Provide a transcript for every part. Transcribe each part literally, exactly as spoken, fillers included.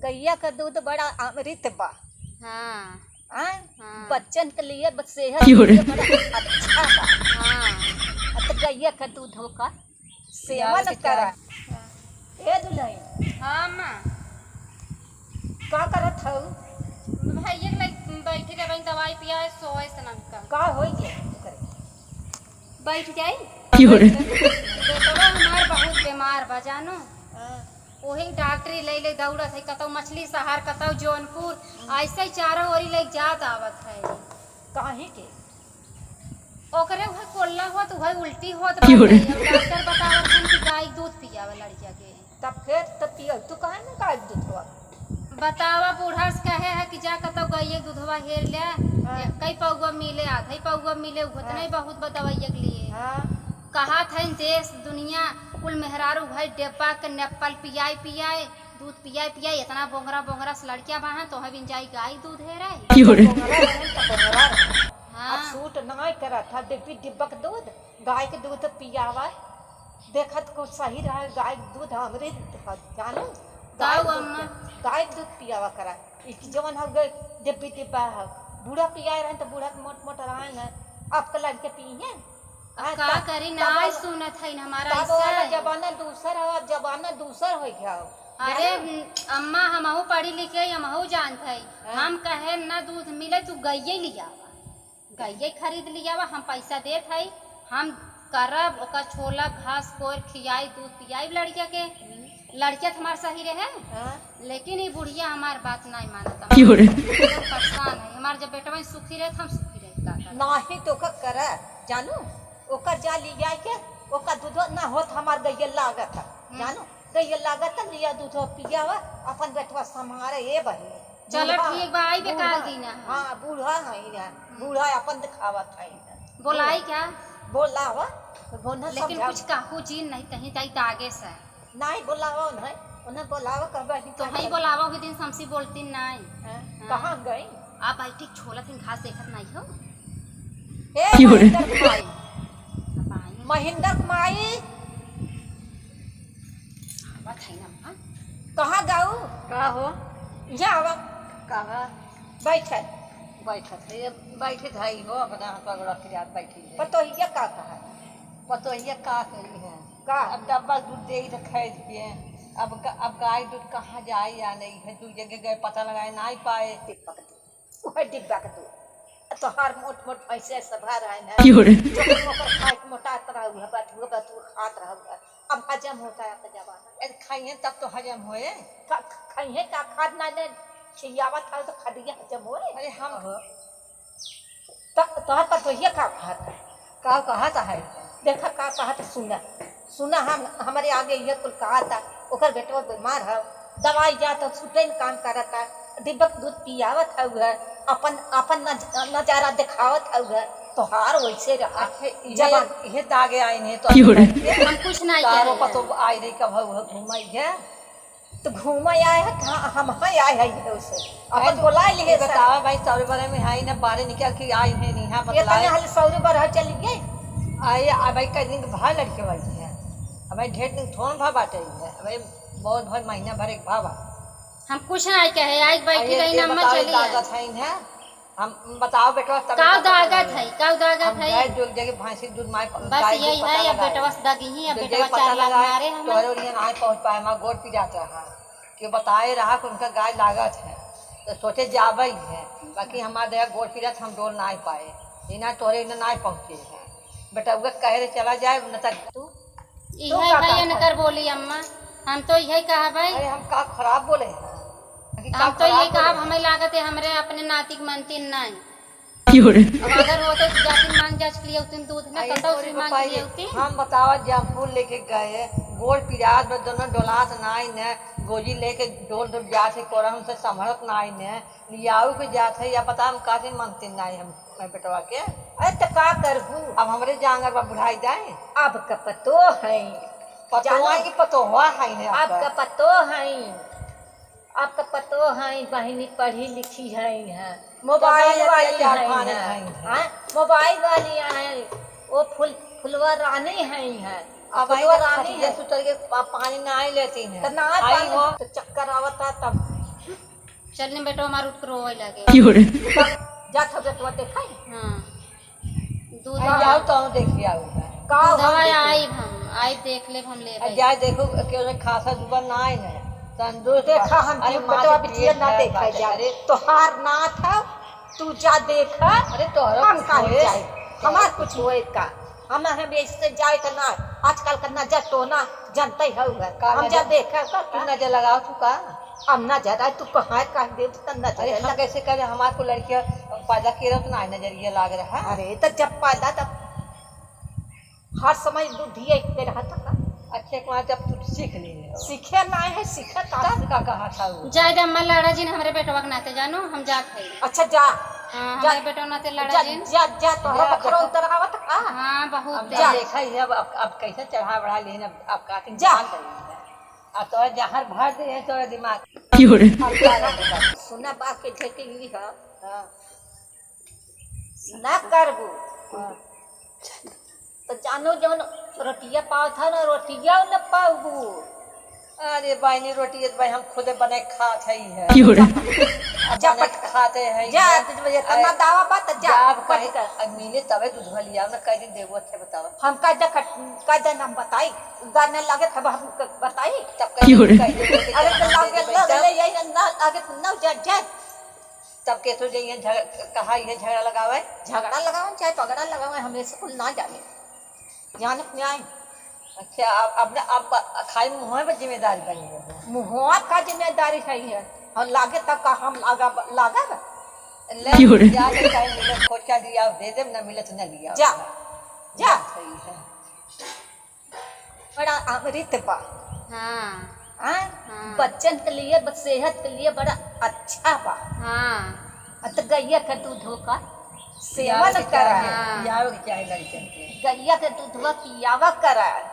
गइया का दूध बड़ा अमृत बा। हाँ। आय? हाँ। बच्चन के लिए बस सेहत के लिए बड़ा अच्छा बा। हाँ। आ तो गइया का दूध होका सेवन करा। ए दुल्हन। हाँ, अम्मा। का करत हऊ? भैया के लगे बैठी रहे, दवाई पिया है, सोए से नाम का। का होई गे ओकरे? बैठ जाई। बेटवा हमार बहुत बीमार बा, जानो। हाँ। ओही डॉक्टरी ले ले दौड़त है, कतौ मछली शहर, कतौ जौनपुर, ऐसे ही चारों ओरी ले जात आवत है। काहे के? ओकरे उहे कोल्ला होत, उहे उल्टी होत बाटे। अब डॉक्टर बतावत हन कि गाय के दूध पियावे लड़किया के। तब फिर तब पियो, तू कहे ना गाय के दूध हुआ? बतावा, बूढ़ा से कहे है कि जा कतौ गइये के दूधवा हेर ले, हाँ। कई पौवा मिले, आधा ही पौवा मिले, उतना ही बहुत बा दवाइया के लिए। हाँ। कहत है देश दुनिया कुल मेहरारू भाई डेब्बा के नप्पल पियाई पियाई, दूध पियाई पियाई, इतना बोंगरा बोंगरा से लड़किया बा हैं, तोहे बिन जाई गाय दूध हेरे। बोंगरा रहन त बोंगरा रहन। हाँ। अब सूट नाय करत है, डिब्बी डिब्बा के दूध, गाय के दूध पियावा, देखत कुछ सही रहे, गाय के दूध हमरे दूध ह, जानू? गाय के दूध अम्मा? गाय के दूध पियावा करा। ई कि जवन हो गए डिब्बी डिब्बा है, बूढ़ा पियाए रहन त बूढ़ा के मोट मोट रहन है, अब के लड़के पिए हैं? अब का करी, नाय सुनत है हमारा तब वाला जमाना दूसर है, अब जमाना दूसर हो गया हो। अरे अम्मा, हमहू पढ़ी लिखे, हमहू जानत है। हाँ। हम कहे ना दूध मिले, तू गइये लियावा, गइये खरीद लियावा, हम पैसा देत है, हम करब ओकर छोला घास कोर खियाई, दूध पियाई लड़किया के। हम्म। लड़किया तो हमार सही रहे, हाँ। लेकिन ई बुढ़िया हमार बात नाय मानत। क्यों रे? हम परेशान है, हमार जब बेटवा सुखी रहे, हम सुखी रहे, का करब? नाही तो का करे, जानू, ओकर जा लिया के, ओकर दूधो ना होत, हमार गइया लागत है, हम्म। जानू, गइया लागत है, लिया दूधो पियावा, अपन बेटवा संभारे, ए बहिनी। चलो बूढ़ा, ठीक बा, आई बेकार बूढ़ा, दिन है। हाँ, बूढ़ा है ना, हम्म। बूढ़ा अपन दिखावत है ना। बोलाई क्या? बोलावा, बोलना लेकिन समझावा। कुछ कहू जी नहीं, कहीं जाई तो आगे से। नाहीं बोलावा उन्हें, उन्हें बोलावा, कहबा ही तो का हई करी? बोलावा, उही दिन समसी बोलती नाहीं। हाँ, हाँ। कहाँ गई? आप बैठी छोला थिन घास देखत नाहीं हो? ए, क्यों रे? महेंद्र कुमारी। अब आई। महेंद्र कुमारी। आवत है ना, हाँ? कहाँ गऊ? का हो? यहाँ आवा। कहाँ? बैठल। बैठत है, ये बैठे धाई हो, अपना पगड़ा फिरात बैठी है। पतोहिया का कहा? पतोहिया का कही है? का? अब डब्बा दूध दे ही तो खरीद के। अब ग-, अब गाय दूध कहाँ जाए या नहीं है, दू जगह गए, पता लगाए, नाहीं पाए। डिब्बा के दूध, वह डिब्बा के दूध। तोहार मोट मोट भैंसे सभा रहे ना। क्यों रे? जो मोकर खाए के मोटात रहा, वह बथुआ, बथुआ खात रहा, वह। अब हजम होता है आपका जमाना। अरे खाइए तब तो हजम होए। खा-, खाइए का खाद ना ले, खियावत है तो खदिया हजम होए। अरे हम त-, तोहर पतोहिया का कहत है? का कहत है? देखा का कहत है, सुना। सुना, हम, हमरे आगे ये कुल कहत है, ओकर बेटवा बीमार है, दवाई जात है, छुट्टे में काम करत है, डिब्बक दूध पियावत है, उहे अपन, अपन नज-, नजारा दिखावत है, उहे तोहार वैसे रहा। आखे इहे, जवान। इहे दागे आइन है तो क्यों रे? हम कुछ नहीं तारो कहे। पतो आई रही कब है, उहे घूमाई है। तो घूमे आए है, कहाँ हम हैं आए है ये उसे। अपन अरे, बोला लिए ये सब। बतावा भाई, सौरे बरे में है ना, बारे निकल के आई है, नहीं, हाँ, ये बतलाए। तने हाल सौरे बरे चली गई। आए, आ भाई, कई दिन के भाई लड़के वाली है। अब भाई, ढेर दिन थोन भा बाटे ही है। अब भाई, बहुत भर, महीना भर एक भा बा। हम कुछ नहीं कहे, आई बैठी अरे, रही ये ना, अम्मा बताओ, चली आई। दागत है इन्हें। हम बताओ बेटवा, तब काउ दागत है, काउ दागत हम है? गए जो जगह भैंसी के दूध मार, बस गाय दूध यही पता है, अब लगाए। बेटवा से दागी ही, अब जो बेटवा जगह पता चार लाख लगाए, मारे हम। तोहरे ओरिया नाहीं पहुँच पाए, हमार गोड़ पिरात रहा। कि बताए रहा कि उनका गाय लागत है, तो सोचे जाबे ही है, बाकी हमार देखा गोड़ पिरात, हम डोल नाहीं पाए, इन्हें तोहरे इन्हें नाहीं पहुँचे हैं। बेटा, उहे कहे रहे चला जाए, न तक तू इहे का भाई कहत इनकर है? बोली अम्मा, हम तो इहे कहब भाई। अरे हम का खराब बोले हैं? कि का हम तो इहे खराब बोले कहब, हैं? हमें लागत है हमरे अपने नाती के मनती नहीं। क्यों रे? अब अगर होते तो जाती मांग जांच के लिए उतिन दूध ना, अरे कतौ तोरी से मांग के पपाई, लिए उतिन। हम बतावा जौनपुर लेके गए, गोड़ पिरात में दोनों डोलात नाई ने, गोजी लेके डोल डोल जात है, कोरा हमसे संभरत नाई ने, लियाऊ के जात है, या पता हम काहे मानते नाई हम, मैं बेटवा के। अरे त का करबू? अब हमरे जांगर बा बुढ़ाई जाए। अब का पतो है? पतो जानो? है कि पतोहवा है ने अब आपका? का पतो है? अब का पतो है, बहिनी पढ़ी लिखी है, हैं? मोबाइल वाली है, हैं? मोबाइल वाली है, वो फुल, फुलवा रानी है, हैं? अब फुलवा रानी है। सुतर के पा-, पानी ना लेती है। तो ना आई पानी, हो। तो चक्कर आवता तब चल नी बेटवा, हमार उठ के रोवे लागे। क्यों रे? जा, जा, तो देखा है। हाँ। दूध आई, आओ तो हम देख के आओ। का दूधवा हम देख ले? आइब हम, आइब देख लेब हम, लेब। आ, जाए देखो, केहू खासा जुबान ना आए ना। तंदुरुस्त देखा, बा। हम अरे, के माँ बेटवा के बिटिया पेट ना है, देखा बात है। जाए। अरे, तोहार नाथ है, तू जा देखा। अरे, तोहरा हम कुछ काहे होए? जाए? हमार कुछ होए का? हम, हम ऐसे जाए का ना, आजकल का नजर तो ना जानते ही हो है। का हम जा नजर? देखा का, तू का? नजर लगाओ तू का? हम नजर आए, तू कहाँ है, कह दे, तो नजर अरे, हम लग- कैसे करे? हमार को लड़कियाँ पैदा किए रहो तो ना नजरिया लाग रहा। अरे, तो जब पैदा तब हर समय दूधिया इतने रहा था का? अच्छा, एक बार जब तू सीख ले। सीखे ना है, सीखे का? तब का कहा था वो? जाए दे, अम्मा लड़ा जिन हमरे बेटवा के नाते, जानो, हम जात है। अच्छा, जा। हाँ, जा। हमरे बेटवा नाते लड़ा जा, जिन। जा, जा, तोहरा जा, बखरो जा। उतर आवत का? हाँ, बहुत अब तेज। जा। देखा ही अब, अब, अब कैसे चढ़ा बढ़ा लेन, अब, अब का के जा। जान रही है। अब तोरा जहर भर दे है तोरा दिमाग। क्यों रे? अब जा। सुना बा के ठेके ही है। हाँ। ना करबू। हाँ। तो जानो जौन रोटिया पावत है ना, रोटिया न पाउबू। अरे बहिनी, रोटी तो भाई हम खुदे बने खात हई है। क्यों रे? अब जा बने पट-, खाते हैं जा, ये। तुझे ये तना अरे, दावा बा, तो जा, जा, अब पट कहीं, कर। अब मिले तबे दूध लिया ना, कह दिन देबो, अच्छे बताओ। हम का जा खट-, का जा नाम बताई, गाने लगे तब हम क-, बताई। तब कह क्यों रे? दिन कह दिन अरे तो दे लागे, दे लागे, बेटा। ले, यही ना, आगे ना, जा, जा। तब केसो जइहे झग-, कहा इहे झगड़ा लगावे? झगड़ा लगावे चाहे पगड़ा लगावे, हम ऐसे कुल ना जाने। जानत नहीं आए। अच्छा, अब, अब न, अब खाली मुँह पर जिम्मेदारी बनी है। मुँह का जिम्मेदारी है ये। और लागे तब का हम लागा, लागा? ले, क्यों रे? जाके कहीं मिले, खोचा दिया, दे दे, न मिले तो न लिया। जा, जा। सही है। बड़ा अमृत बा। हाँ। हाँ? हाँ। बच्चन के लिए, ब-, सेहत के लिए बड़ा अच्छा बा। हाँ। अ, त गइया के दूधो का सेवन पियावे के करा। चाही, हाँ। पियावे के चाही लड़कन के। गइया के दूधवा पियावा करा,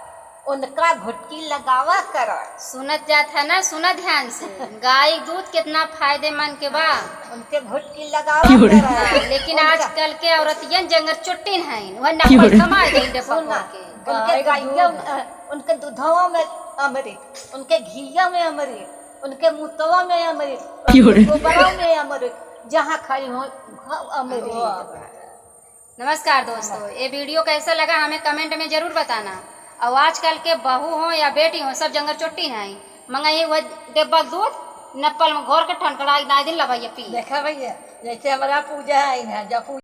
उनका घुटकी लगावा करा। सुनत जात है ना, सुना ध्यान से। गाय दूध कितना फायदेमंद के बा। उनके घुटकी लगावा क्यों रे? करा। हाँ, लेकिन उनका आजकल के औरतियन जंगर चुट्टिन हैं, वह क्यों नकल रे? कमाए गई डब्बा सुना, के। उनके गाय गाइया, दूध। अ, उनके दूधवा में अमृत, उनके घीया में अमृत, उनके मुतवा में अमृत, क्यों रे? उनके गोबरा में अमृत, जहाँ खाई हो, वहाँ अमृत। वाह। नमस्कार दोस्तों, ये video कैसा लगा हमें comment में जरूर बताना। और आजकल के बहू हो या बेटी हो, सब जंगर चोट्टी हैं, मंगाइए वह डेब्बा दूध, नप्पल में घोर के ठनकड़ा एक दिन लबाइए पी। देखा भैया, जैसे हमारा पूजा है ना, जब पूजा